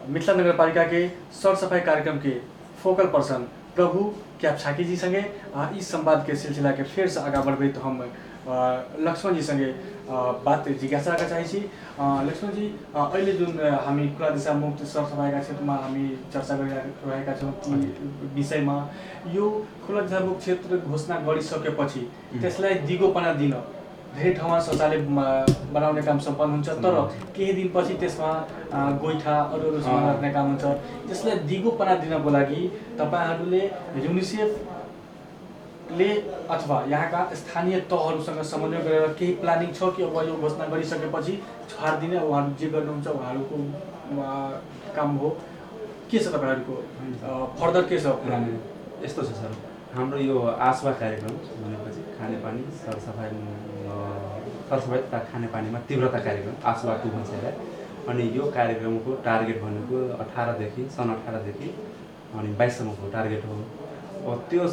मिथिला नगरपालिका के सरसफाई कार्यक्रम के फोकल पर्सन प्रभु क्याप्छाकी जी संगे इस संवाद के सिलसिला के फिर से आगा बढ़बे तो हम लक्ष्मण जी संगे बात जिज्ञासा रखना चाहिए लक्ष्मण जी अहिले जुन हामी खुला दिशा मुक्त सरसफाइका क्षेत्रमा हामी चर्चा गरिरहेका छौँ ती विषयमा यो खुला दिशा मुक्त क्षेत्र घोषणा गरिसकेपछि त्यसलाई दिगोपना दिन धेरै ठाउँमा शौचालय बनाउने काम सम्पन्न हुन्छ तर केही दिनपछि त्यसमा गोइठा अरू सामान राख्ने काम हुन्छ त्यसलाई दिगोपना दिनको लागि तपाईहरुले युनिसेफले अथवा यहाँका स्थानीय तहहरूसँग समन्वय गरेर केही प्लानिङ छ कि अब यो घोषणा गरिसकेपछि छाड्दिने उहाँहरू जे गर्नुहुन्छ उहाँहरूको काम हो के छ तपाईहरुको फर्दर के छ प्लान यस्तो छ सर हाम्रो यो आसवा कार्यक्रम भनेपछि खानेपानी सरसफाइ तथा खानेपानीमा तीव्रता कार्यक्रम आसवा 2 भन्छ यसलाई अनि यो कार्यक्रमको टार्गेट भनेको 18 देखि सन् 18 देखि अनि 22 सम्मको टार्गेट हो अब त्यो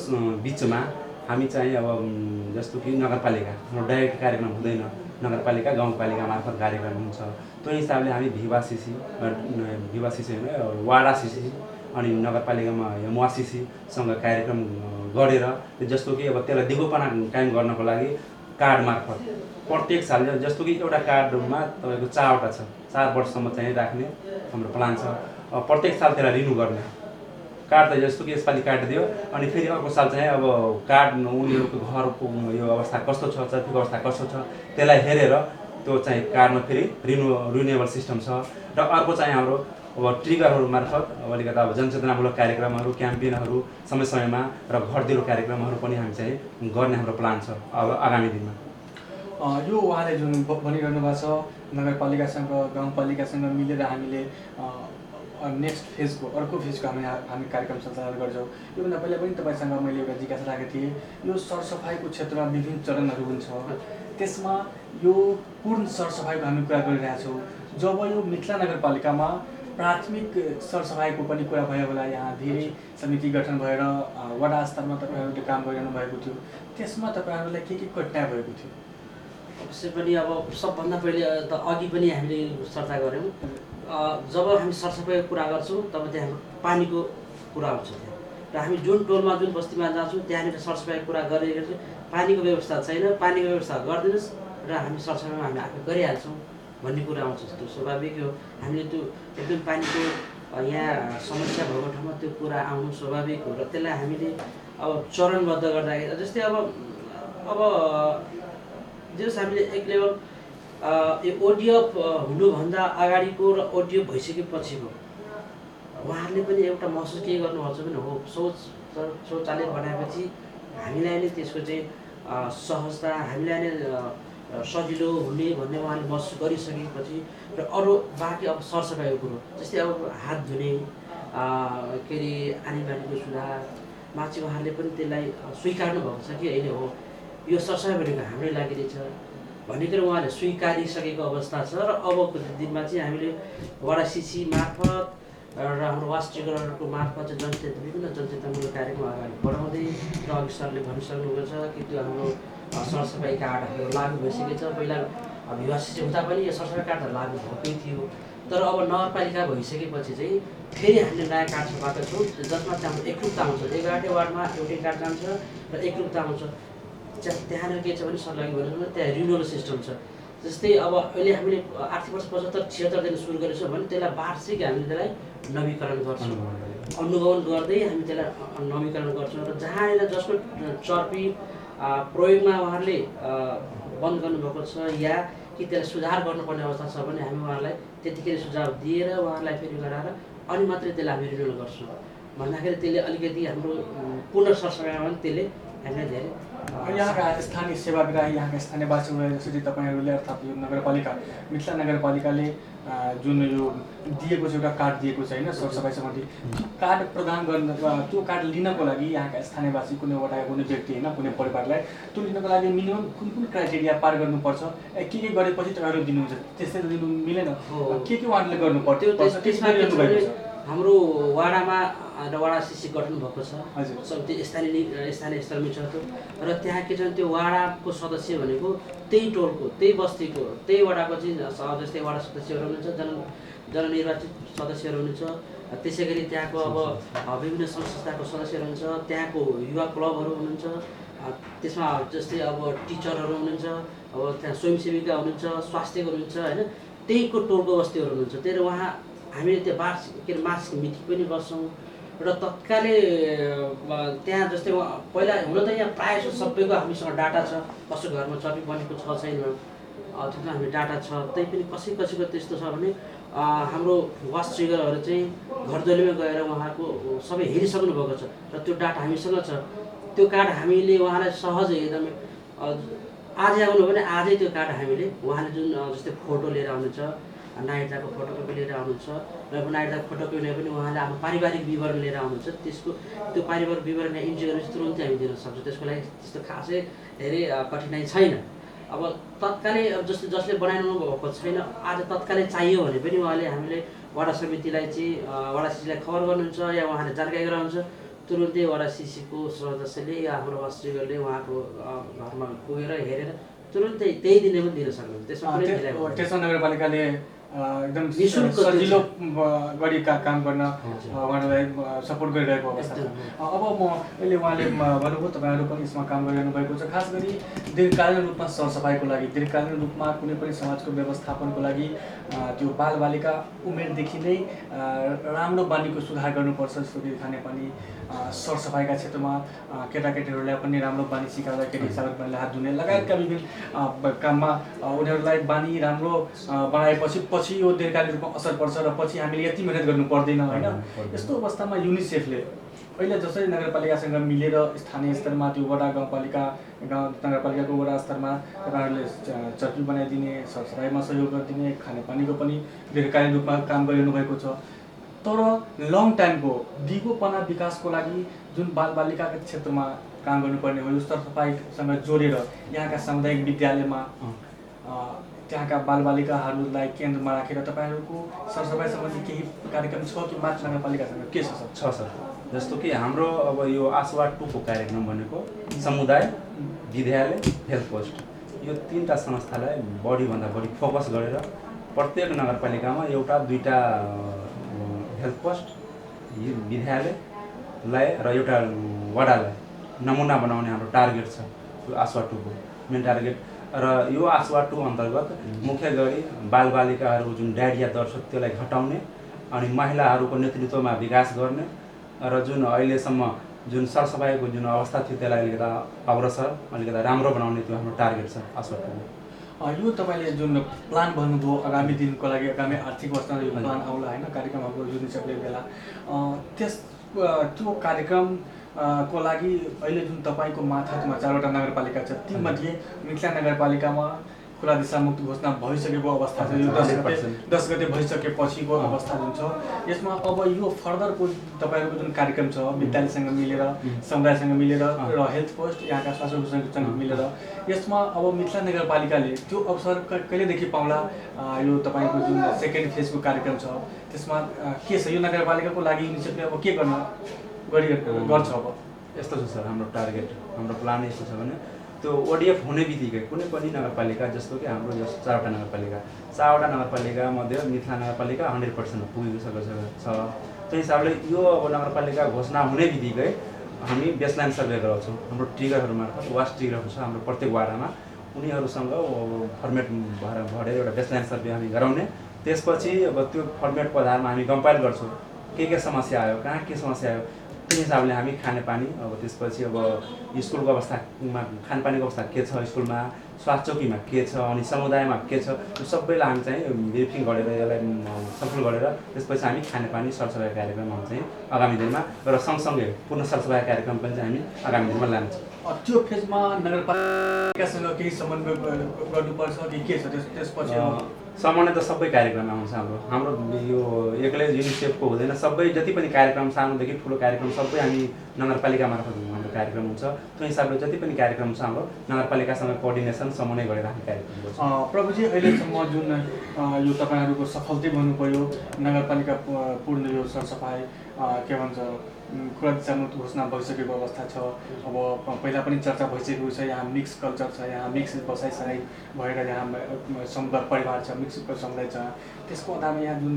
बीचमा हामी चाहिँ अब जस्तो कि नगरपालिका हाम्रो डाइरेक्ट कार्यक्रम हुँदैन नगरपालिका गाउँपालिका मार्फत कार्यक्रम हुन्छ त्यो हिसाबले हामी भिवासिसी होइन वाडासिसी अनि नगरपालिकामा मुआसिसीसँग कार्यक्रम गरेर जस्तो कि अब त्यसलाई दिगोपना कायम गर्नको लागि कार्ड मार्फत प्रत्येक साल जस्तो कि एउटा कार्डमा तपाईँको 4वटा छ, 4 वर्षसम्म चाहिँ राख्ने हाम्रो प्लान छ। प्रत्येक साल त्यसलाई रिन्यू गर्ने कार्ड त जस्तो कि यसपालि काटिदियो अनि फेरि अर्को साल चाहिँ अब कार्ड उनीहरूको घरको यो अवस्था कस्तो छ, ट्राफिक अवस्था कस्तो छ त्यसलाई हेरेर त्यो चाहिँ कार्डमा फेरि रिन्युएबल सिस्टम छ। र अर्को चाहिँ हाम्रो अब ट्रिगरहरू मार्फत अब अलिकति अब जनचेतनामूलक कार्यक्रमहरू, क्याम्पेनहरू समय समयमा र घर दैलो कार्यक्रमहरू पनि हामी चाहिँ गर्ने हाम्रो प्लान छ अब आगामी दिनमा। यो उहाँले जुन भनिरहनु भएको छ नगरपालिकासँग गाउँपालिकासँग मिलेर हामीले नेक्स्ट फेजको अर्को फेजको हामी कार्यक्रम सञ्चालन गर्छौँ। योभन्दा पहिला पनि तपाईँसँग मैले एउटा जिज्ञासा राखेको थिएँ, यो सरसफाइको क्षेत्रमा विभिन्न चरणहरू हुन्छ, त्यसमा यो पूर्ण सरसफाइको हामी कुरा गरिरहेछौँ। जब यो मिथिला नगरपालिकामा प्राथमिक सरसफाइको पनि कुरा भयो होला, यहाँ धेरै समिति गठन भएर वडा स्तरमा तपाईँहरूले काम गरिरहनु भएको थियो, त्यसमा तपाईँहरूलाई के कठिनाइ भएको थियो? अवश्य पनि अब सबभन्दा पहिले त अघि पनि हामीले चर्चा गऱ्यौँ, जब हामी सरसफाइको कुरा गर्छौँ तब त्यहाँ हाम्रो पानीको कुरा हुन्छ त्यहाँ, र हामी जुन टोलमा जुन बस्तीमा जान्छौँ त्यहाँनिर सरसफाइको कुरा गरेको चाहिँ पानीको व्यवस्था छैन, पानीको व्यवस्था गरिदिनुहोस् र हामी सरसफाइमा हामी आफै गरिहाल्छौँ भन्ने कुरा आउँछ। त्यो स्वाभाविक हो, हामीले त्यो एकदम पानीको यहाँ समस्या भएको ठाउँमा त्यो कुरा आउनु स्वाभाविक हो र त्यसलाई हामीले अब चरणबद्ध गर्दाखेरि जस्तै अब जस हामीले एक लेभल यो ओडिएफ हुनुभन्दा अगाडिको र ओडिएफ भइसकेपछिको उहाँहरूले पनि एउटा महसुस के गर्नुपर्छ भने हो शौचालय बनाएपछि हामीलाई नै त्यसको चाहिँ सहजता हामीलाई नै सजिलो हुने भन्ने उहाँले महसुस गरिसकेपछि र अरू बाँकी अब सरसफाइको कुरो जस्तै अब हात धुने के अरे आनीबानीको सुधारमा चाहिँ उहाँहरूले पनि त्यसलाई स्वीकार्नु भएको छ कि अहिले हो यो सरसफाइ भनेको हाम्रै लागि रहेछ भन्ने कुरा उहाँले स्वीकारिसकेको अवस्था छ। र अबको दिनमा चाहिँ हामीले वडा सिसी मार्फत र हाम्रो वास्तविकरणको मार्फत चाहिँ विभिन्न जनचेतनामूलक कार्यक्रम अगाडि बढाउँदै र अघि सरले भनिसक्नुभएको छ कि त्यो हाम्रो सरसफाइ कार्डहरू लागू भइसकेको छ। पहिला युवा सिसी हुँदा पनि यो सरसफाइ कार्डहरू लागू भएकै थियो, तर अब नगरपालिका भइसकेपछि चाहिँ फेरि हामीले नयाँ कार्ड छपाएको छौँ जसमा चाहिँ हाम्रो एकरूपता आउँछ, 11वटै वार्डमा एउटै कार्ड जान्छ र एकरूपता आउँछ। त्यहाँनिर के छ भने सरलाई भन्नु त्यहाँ रिन्युअल सिस्टम छ। जस्तै अब अहिले हामीले आर्थिक वर्ष 75-76 दिन सुरु गरेछौँ भने त्यसलाई वार्षिक हामीले त्यसलाई नवीकरण गर्छौँ, अनुगमन गर्दै हामी त्यसलाई नवीकरण गर्छौँ र जहाँनिर जसको चर्पी प्रयोगमा उहाँहरूले बन्द गर्नुभएको छ या कि त्यसलाई सुधार गर्नुपर्ने अवस्था छ भने हामी उहाँहरूलाई त्यतिकै सुझाव दिएर उहाँहरूलाई फेरि गराएर अनि मात्रै त्यसलाई हामी रिन्युअल गर्छौँ भन्दाखेरि त्यसले अलिकति हाम्रो पूर्ण सरसफाइमा पनि त्यसले हामीलाई धेरै यहाँका स्थानीय सेवाग्राही यहाँका स्थानीयवासीहरू जसरी तपाईँहरूले अर्थात् यो नगरपालिका मिथिला नगरपालिकाले जुन यो दिएको छ एउटा कार्ड दिएको छ होइन सरसफाइ सम्बन्धी कार्ड प्रदान गर्न त्यो कार्ड लिनको लागि यहाँका स्थानीयवासी कुनै वडा कुनै व्यक्ति होइन कुनै परिवारलाई त्यो लिनको लागि मिनिमम कुन कुन क्राइटेरिया पार गर्नुपर्छ के गरेपछि तपाईँहरू दिनुहुन्छ त्यस्तै दिनु मिलेन के उहाँहरूले गर्नुपर्छ? हाम्रो वाडामा र वडा सिसी गठन भएको छ, त्यो स्थानीय स्तरमै छ त्यो र त्यहाँ के छ भने त्यो वाडाको सदस्य भनेको त्यही टोलको त्यही बस्तीको त्यही वडाको चाहिँ जस्तै वडा सदस्यहरू हुनुहुन्छ, जननिर्वाचित सदस्यहरू हुनुहुन्छ, त्यसै गरी त्यहाँको अब विभिन्न संस्थाको सदस्यहरू हुनुहुन्छ, त्यहाँको युवा क्लबहरू हुनुहुन्छ, त्यसमा जस्तै अब टिचरहरू हुनुहुन्छ, अब त्यहाँ स्वयंसेविका हुनुहुन्छ, स्वास्थ्यको हुनुहुन्छ होइन, त्यहीको टोलको बस्तीहरू हुनुहुन्छ। त्यही उहाँ हामीले त्यो वार्षिक के अरे मासिक मिटिङ पनि बस्छौँ र तत्कालै त्यहाँ जस्तै पहिला हुन त यहाँ प्रायः जस्तो सबैको हामीसँग डाटा छ, कसको घरमा चर्पी बनेको छ छैन त्यसमा हामी डाटा छ, त्यही पनि कसैको त्यस्तो छ भने हाम्रो वास्ट ट्रिगरहरू चाहिँ घर दैलोमै गएर उहाँको सबै हेरिसक्नु भएको छ र त्यो डाटा हामीसँग छ। त्यो कार्ड हामीले उहाँलाई सहजै एकदमै आजै आउनु भने आजै त्यो कार्ड हामीले उहाँले जुन जस्तै फोटो लिएर आउनुहुन्छ, नागरिकताको फोटोकपी लिएर आउनुहुन्छ र नागरिकताको फोटोकपी लिएर पनि उहाँले आफ्नो पारिवारिक विवरण लिएर आउनुहुन्छ, त्यसको त्यो पारिवारिक विवरण इन्ट्री गरेपछि तुरुन्तै हामी दिन सक्छौँ, त्यसको लागि त्यस्तो खासै धेरै कठिनाइ छैन। अब तत्कालै जसले बनाइरहनु भएको छैन आज तत्कालै चाहियो भने पनि उहाँले हामीले वडा समितिलाई चाहिँ वडा सिसीलाई खबर गर्नुहुन्छ या उहाँले जानकारी गराउनुहुन्छ, तुरुन्तै वडा सिसीको सदस्यले या हाम्रो वास्तविकले उहाँको घरमा पुगेर हेरेर तुरुन्तै त्यही दिने पनि दिन सक्नुहुन्छ। त्यसमा नगरपालिकाले एकदम निःशुल्क त्यो सजिलो छ। गरी काम गर्न हजुर। उहाँहरूलाई सपोर्ट गरिरहेको अवस्था छ। अब म अहिले उहाँले भन्नुभयो तपाईँहरू पनि यसमा काम गरिरहनु भएको छ। खास गरी दीर्घकालीन रूपमा सरसफाइको लागि, दीर्घकालीन रूपमा कुनै पनि समाजको व्यवस्थापनको लागि त्यो बालबालिका उमेरदेखि नै राम्रो बानीको सुधार गर्नुपर्छ। जस्तो कि खानेपानी, सरसफाइका क्षेत्रमा केटाकेटीहरूलाई पनि राम्रो बानी सिकाउँदाखेरि साबुन पानीले हात धुने लगायतका विभिन्न काममा उनीहरूलाई बानी राम्रो बनाएपछि पछि यो दीर्घकालीन रूपमा असर पर्छ र पछि हामीले यति मिहिनेत गर्नु पर्दैन होइन। यस्तो अवस्थामा युनिसेफले अहिले जसरी नगरपालिकासँग मिलेर स्थानीय स्तरमा त्यो वडा गाउँपालिका नगरपालिकाको वडा स्तरमा तपाईँहरूले चर्की बनाइदिने, सरसफाइमा सहयोग गरिदिने, खानेपानीको पनि दीर्घकालीन रूपमा काम गरिरहनु भएको छ। तर लङ टाइमको दिगोपना विकासको लागि जुन बालबालिकाका क्षेत्रमा काम गर्नुपर्ने हो, यो सरसफाइसँग जोडेर यहाँका सामुदायिक विद्यालयमा त्यहाँका बालबालिकाहरूलाई केन्द्रमा राखेर तपाईँहरूको सरसफाइ सम्बन्धी केही कार्यक्रम छ कि मात्र नगरपालिकासँग के छ सर? छ सर। जस्तो कि हाम्रो अब यो आसवा 2 को कार्यक्रम भनेको समुदाय, विद्यालय, हेल्थ पोस्ट, यो 3टा संस्थालाई बढीभन्दा बढी फोकस गरेर प्रत्येक नगरपालिकामा एउटा 2टा हेल्थ पोस्ट, विद्यालयलाई र एउटा वडालाई नमुना बनाउने हाम्रो टार्गेट छ। यो आसवा 2 को मेन टार्गेट। र यो आसवा 2 अन्तर्गत मुख्य गरी बालबालिकाहरूको जुन डायरिया दर छ त्यसलाई घटाउने अनि महिलाहरूको नेतृत्वमा विकास गर्ने र जुन अहिलेसम्म जुन सरसफाइको जुन अवस्था थियो त्यसलाई अलिकता अग्रसर अलिकता राम्रो बनाउने त्यो हाम्रो टार्गेट छ आसवा 2 को। यो तपाईँले जुन प्लान भन्नुभयो आगामी दिनको लागि, आगामी आर्थिक वर्षमा यो प्लान आउला होइन, कार्यक्रमहरूको युनिसेफले बेला त्यो कार्यक्रम को लागि अहिले जुन तपाईँको माथामा 4वटा नगरपालिका छ, तीमध्ये मिथिला नगरपालिकामा खुला दिशामुक्त घोषणा भइसकेको अवस्था छ। यो 10 गते भइसकेपछिको अवस्था जुन छ, यसमा अब यो फर्दरको तपाईँहरूको जुन कार्यक्रम छ विद्यालयसँग मिलेर, समुदायसँग मिलेर र हेल्थ पोस्ट यहाँका स्वास्थ्य मिलेर, यसमा अब मिथिला नगरपालिकाले त्यो अवसर कहिलेदेखि पाउला? यो तपाईँको जुन सेकेन्ड फेजको कार्यक्रम छ त्यसमा के छ? यो नगरपालिकाको लागि युनिसेफले अब के गर्छ? अब यस्तो छ सर, हाम्रो टार्गेट, हाम्रो प्लान यस्तो छ भने त्यो ओडिएफ हुने बित्तिकै कुनै पनि नगरपालिका, जस्तो कि हाम्रो जो 4वटा नगरपालिका मध्ये मिथिला नगरपालिका 100% पुगिसकेको छ। त्यो हिसाबले यो अब नगरपालिका घोषणा हुने बित्तिकै हामी बेसलाइन सर्वे गराउँछौँ। हाम्रो ट्रिगरहरू मार्फत वार्ड ट्रिगरहरू छ हाम्रो प्रत्येक वार्डमा, उनीहरूसँग फर्मेट भरेर एउटा बेसलाइन सर्वे हामी गराउने। त्यसपछि अब त्यो फर्मेटको आधारमा हामी कम्पाइल गर्छौँ के समस्या आयो, कहाँ के समस्या आयो, त्यो हिसाबले हामी खानेपानी, अब त्यसपछि अब स्कुलको अवस्थामा खानेपानीको अवस्था के छ, स्कुलमा स्वास्थ्य चौकीमा के छ, अनि समुदायमा के छ, त्यो सबैलाई हामी चाहिँ भेरिफिङ गरेर यसलाई सफल गरेर त्यसपछि हामी खानेपानी सरसफाइ कार्यक्रमहरू चाहिँ आगामी दिनमा र सँगसँगै पूर्ण सरसफाइ कार्यक्रम पनि चाहिँ हामी आगामी दिनमा लान्छौँ। त्यो फेजमा नगरपालिकासँग केही समन्वय गर्नुपर्छ कि के छ? त्यसपछि सामान्य त सबै कार्यक्रममा आउँछ हाम्रो यो एक्लै युनिसेफको हुँदैन, सबै जति पनि कार्यक्रम सानोदेखि ठुलो कार्यक्रम सबै हामी नगरपालिका मार्फत हाम्रो कार्यक्रम हुन्छ। त्यो हिसाबले जति पनि कार्यक्रम छ हाम्रो नगरपालिकासँग कोअर्डिनेसन समन्वय गरेर हामी कार्यक्रम गर्छौँ। प्रभुजी, अहिलेसम्म जुन यो तपाईँहरूको सफलता भन्नुपर्यो, नगरपालिका पूर्ण यो सरसफाइ के भन्छ खुला दिशामुक्त घोषणा भइसकेको अवस्था छ। अब पहिला पनि चर्चा भइसकेको छ, यहाँ मिक्स कल्चर छ, यहाँ मिक्स बसाइसराई भएर यहाँ समुदाय परिवार छ, मिक्स समुदाय छ। त्यसको आधारमा यहाँ जुन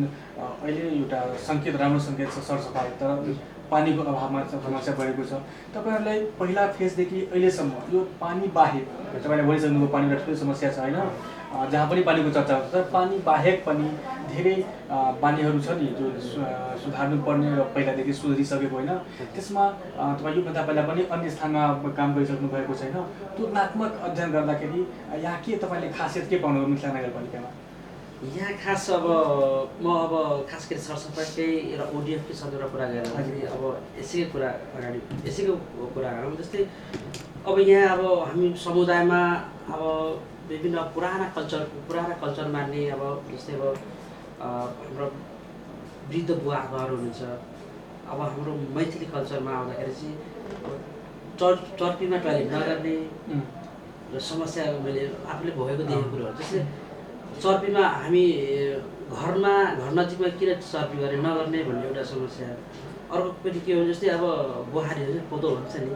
अहिले एउटा सङ्केत, राम्रो सङ्केत छ सरसफाइ, तर पानीको अभावमा समस्या बढेको छ। तपाईँहरूलाई पहिला फेजदेखि अहिलेसम्म यो पानी बाहेक, तपाईँले भनिसक्नुभयो पानी एउटा ठुलो समस्या छ होइन, जहाँ पनि पानीको चर्चा हुन्छ, तर पानी बाहेक पनि धेरै बानीहरू छ नि जो सुधार्नुपर्ने र पहिलादेखि सुध्रिसकेको होइन। त्यसमा तपाईँ योभन्दा पहिला पनि अन्य स्थानमा काम गरिसक्नु भएको छैन। तुलनात्मक अध्ययन गर्दाखेरि यहाँ के तपाईँले खासियत के पाउनुभयो मिथिला नगरपालिकामा? यहाँ खास म खास गरी सरसफाइकै र ओडिएफकै सन्दर्भमा कुरा गर्दाखेरि अब यसैको कुरा गरौँ। जस्तै अब यहाँ अब हामी समुदायमा अब विभिन्न पुराना कल्चर मान्ने, अब जस्तै अब हाम्रो वृद्ध बुवा आमाहरू हुनुहुन्छ। अब हाम्रो मैथिली कल्चरमा आउँदाखेरि चाहिँ चर्पीमा टोयलेट नगर्ने र समस्या मैले आफूले भोगेको देखेको कुरोहरू, जस्तै चर्पीमा हामी घर नजिकमा किन चर्पी नगर्ने भन्ने एउटा समस्या। अर्को पनि के हो, जस्तै अब बुहारीहरू पोतो हुन्छ नि,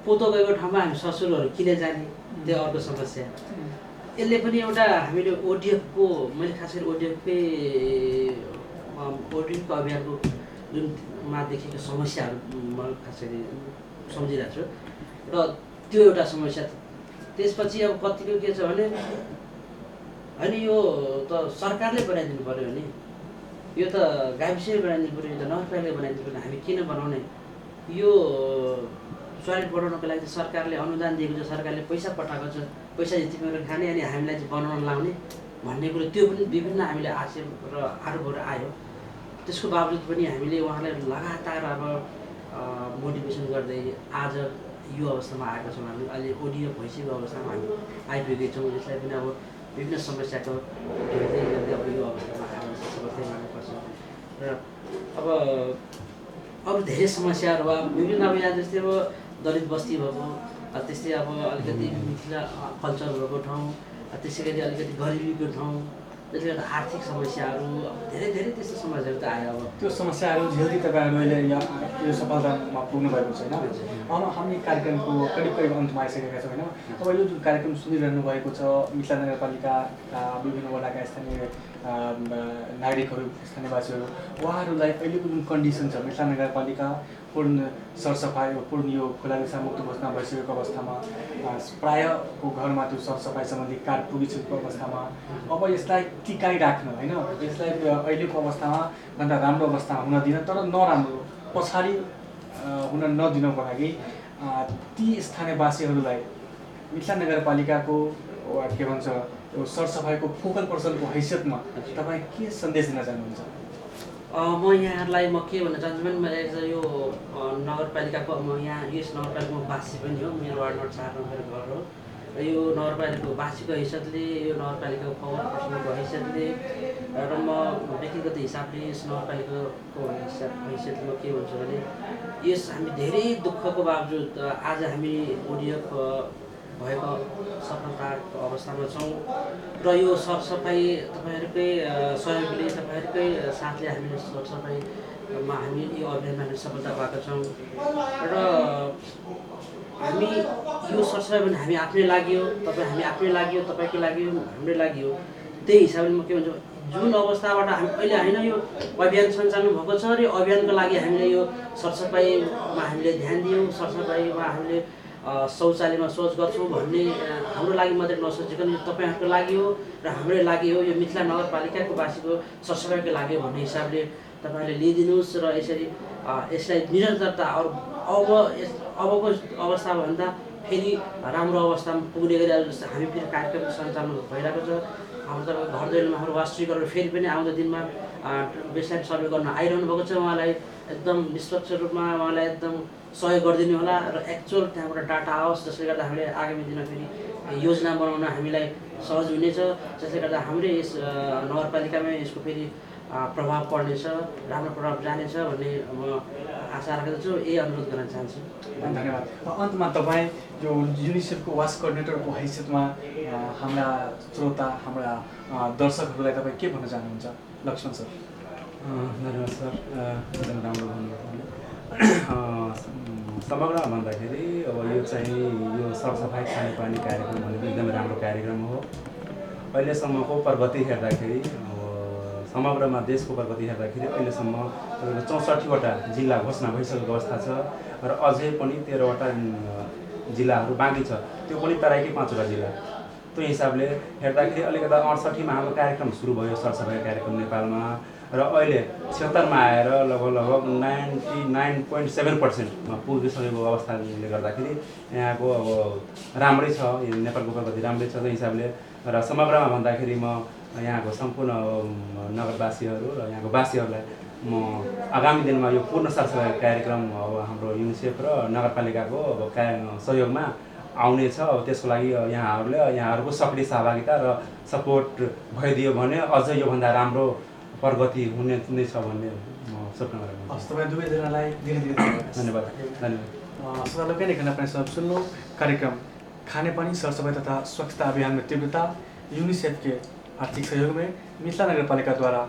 पोतो गएको ठाउँमा हामी ससुरहरू किन जाने, त्यो अर्को समस्या। यसले पनि एउटा हामीले ओडिएफको मैले खास गरी ओडिएफको अभियानको जुनमा देखेको समस्याहरू म खास गरी सम्झिरहेको छु र त्यो एउटा समस्या। त्यसपछि अब कतिको के छ भने होइन यो त सरकारले बनाइदिनु पऱ्यो भने यो त गाविसले बनाइदिनु पऱ्यो, यो त नगरपालिकाले बनाइदिनु पऱ्यो, हामी किन बनाउने? यो टोयलेट बनाउनको लागि चाहिँ सरकारले अनुदान दिएको छ, सरकारले पैसा पठाएको छ, पैसा जिम्मेवारी खाने अनि हामीलाई चाहिँ बनाउन लाउने भन्ने कुरो त्यो पनि विभिन्न हामीले आक्षेप र आरोपहरू आयो। त्यसको बावजुद पनि हामीले उहाँलाई लगातार अब मोटिभेसन गर्दै आज यो अवस्थामा आएका छौँ। हामी अहिले ओडिएफ भइसकेको अवस्थामा हामी आइपुगेका छौँ। यसलाई पनि अब विभिन्न समस्याको हेर्दै गर्दै अब यो अवस्थामा आएर समर्थन गर्नुपर्छ र अब अरू धेरै समस्याहरू अब विभिन्न अब यहाँ जस्तै अब दलित बस्ती भएको, त्यस्तै अब अलिकति मिथिला कल्चर भएको ठाउँ, त्यसै गरी अलिकति गरिबीको ठाउँ, त्यसले गर्दा आर्थिक समस्याहरू धेरै धेरै त्यस्तो समस्याहरू त आयो। अब त्यो समस्याहरू झेल्दै तपाईँहरू अहिले यो सफलतामा पुग्नु भएको छैन। अब हामी कार्यक्रमको करिब करिब अन्त्यमा आइसकेका छौँ होइन। अब यो जुन कार्यक्रम सुनिरहनु भएको छ मिथिला नगरपालिकाका विभिन्न वडाका स्थानीय नागरिकहरू, स्थानीयवासीहरू, उहाँहरूलाई अहिलेको जुन कन्डिसन छ मिथिला नगरपालिका पूर्ण सरसफाइ पूर्ण यो खुला दिशामुक्त घोषणा भइसकेको अवस्थामा प्रायःको घरमा त्यो सरसफाइ सम्बन्धी कार्ड पुगिसकेको अवस्थामा अब यसलाई टिकाइराख्न होइन, यसलाई अहिलेको अवस्थामा भन्दा राम्रो अवस्थामा हुन दिन तर नराम्रो पछाडि हुन नदिनको लागि ती स्थानीयवासीहरूलाई मिथिला नगरपालिकाको के भन्छ यो सरसफाइको फोकल पर्सनको हैसियतमा तपाईँ के सन्देश दिन चाहनुहुन्छ? म यहाँहरूलाई म के भन्न चाहन्छु भने मैले यो नगरपालिकाको म यहाँ यस नगरपालिकामा वासी पनि हो। मेरो वार्ड नम्बर 4 मा मेरो घर हो र यो नगरपालिकाको वासीको हैसियतले, यो नगरपालिकाको पावर पर्सनको हैसियतले र म व्यक्तिगत हिसाबले यस नगरपालिकाको हैसियतले म के भन्छु भने यस हामी धेरै दुःखको बावजुद आज हामी ओडिएफ भएको सफलताको अवस्थामा छौँ र यो सरसफाइ तपाईँहरूकै सहयोगले, तपाईँहरूकै साथले हामीले सरसफाइमा हामी यो अभियानमा हामी सफलता पाएका छौँ र हामी यो सरसफाइ भने हामी आफ्नै लागि हो, हामी आफ्नै लागि हो, तपाईँकै लागि हो, हाम्रै लागि हो। त्यही हिसाबले म के भन्छु जुन अवस्थाबाट हामी अहिले होइन यो अभियान सञ्चालन भएको छ र यो अभियानको लागि हामीले यो सरसफाइमा हामीले ध्यान दियौँ, सरसफाइमा हामीले शौचालयमा सोच गर्छौँ भन्ने हाम्रो लागि मात्रै नसोचिकन यो तपाईँहरूको लागि हो र हाम्रै लागि हो, यो मिथिला नगरपालिकाको वासीको सरसफाइको लागि हो भन्ने हिसाबले तपाईँहरूले लिइदिनुहोस् र यसरी यसलाई निरन्तरता अबको अवस्थाभन्दा फेरि राम्रो अवस्थामा पुग्ने गरी जस्तो हामी फेरि कार्यक्रम सञ्चालन भइरहेको छ। हाम्रो तपाईँको घर दैलोमा हाम्रो वास्तविकहरू फेरि पनि आउँदो दिनमा बेसलाइन सर्वे गर्न आइरहनु भएको छ। उहाँलाई एकदम निष्पक्ष रूपमा उहाँलाई एकदम सहयोग गरिदिनु होला र एक्चुअल त्यहाँबाट डाटा आओस्, जसले गर्दा हामीले आगामी दिनमा फेरि योजना बनाउन हामीलाई सहज हुनेछ, जसले गर्दा हाम्रै यस नगरपालिकामै यसको फेरि प्रभाव पर्नेछ, राम्रो प्रभाव जानेछ भन्ने म आशा राख्दछु। यही अनुरोध गर्न चाहन्छु। धन्यवाद। अन्तमा तपाईँ जो युनिसेफको वास कोअर्डिनेटरको हैसियतमा हाम्रा श्रोता, हाम्रा दर्शकहरूलाई तपाईँ के भन्न चाहनुहुन्छ? लक्ष्मण सर। धन्यवाद सर, एकदम राम्रो भन्नुभयो। समग्रमा भन्दाखेरि अब यो चाहिँ यो सरसफाइ खानेपानी कार्यक्रम भनेको एकदमै राम्रो कार्यक्रम हो। अहिलेसम्मको प्रगति हेर्दाखेरि समग्रमा देशको प्रगति हेर्दाखेरि अहिलेसम्म 64वटा जिल्ला घोषणा भइसकेको अवस्था छ र अझै पनि 13वटा जिल्लाहरू बाँकी छ, त्यो पनि तराईकै 5वटा जिल्ला। त्यो हिसाबले हेर्दाखेरि अलिकति 68मा हाम्रो कार्यक्रम सुरु भयो सरसफाइ कार्यक्रम नेपालमा र अहिले 76मा आएर लगभग 99.7%मा पुगिसकेको अवस्थाले गर्दाखेरि यहाँको अब राम्रै छ, नेपालको प्रगति राम्रै छ। त्यो हिसाबले र समग्रमा भन्दाखेरि म यहाँको सम्पूर्ण नगरवासीहरू र यहाँको वासीहरूलाई म आगामी दिनमा यो पूर्ण सरसफाइ कार्यक्रम अब हाम्रो युनिसेफ र नगरपालिकाको अब सहयोगमा आउनेछ। अब त्यसको लागि यहाँहरूको सक्रिय सहभागिता र सपोर्ट भइदियो भने अझ योभन्दा राम्रो प्रगति हुने नै छ भन्ने म स्वप्न गरेको छु। तपाईँ दुवैजनालाई धेरै धेरै धन्यवाद। श्रोतालोकै लेखन अपने सब सुन्नु कार्यक्रम खानेपानी सरसफाई तथा स्वच्छता अभियान में तीव्रता यूनिसेफ के आर्थिक सहयोग में मिथिला नगरपालिका द्वारा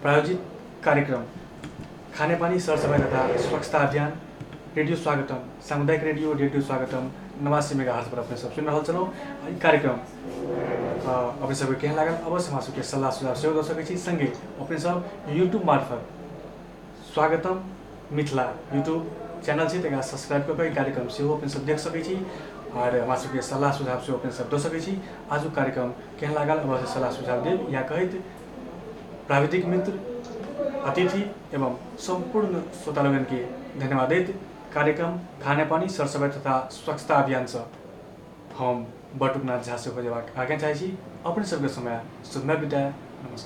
प्रायोजित कार्यक्रम खानेपानी सरसफाई तथा स्वच्छता अभियान रेडियो स्वागतम सामुदायिक रेडियो स्वागतम 89 मेगाहर्ट्ज पर अपने सब सुन रहा छौँ। कार्यक्रम अपने सबके केहन लागल अवश्य हमरा सबके सलाह सुझाव सेहो दऽ सकैत छी। संगे अपने सब यूट्यूब मार्फत स्वागतम मिथिला यूट्यूब चैनल छै तकरा सब्सक्राइब कऽ के ई कार्यक्रम सेहो अपने सब देख सकैत छी और हमरा सबके सलाह सुझाव सेहो अपने सब दऽ सकैत छी। आजुक कार्यक्रम केहन लागल अवश्य सलाह सुझाव देब या कहैत प्राविधिक मित्र अतिथि एवं संपूर्ण श्रोता लोगन के धन्यवाद दैत कार्यक्रम खाने पानी सरसफाई तथा स्वच्छता अभियान से हम बटुकनाथ झा से हो जबाक आज्ञा चाहै छी। अपने सबके समय शुभमय बिताए। नमस्कार।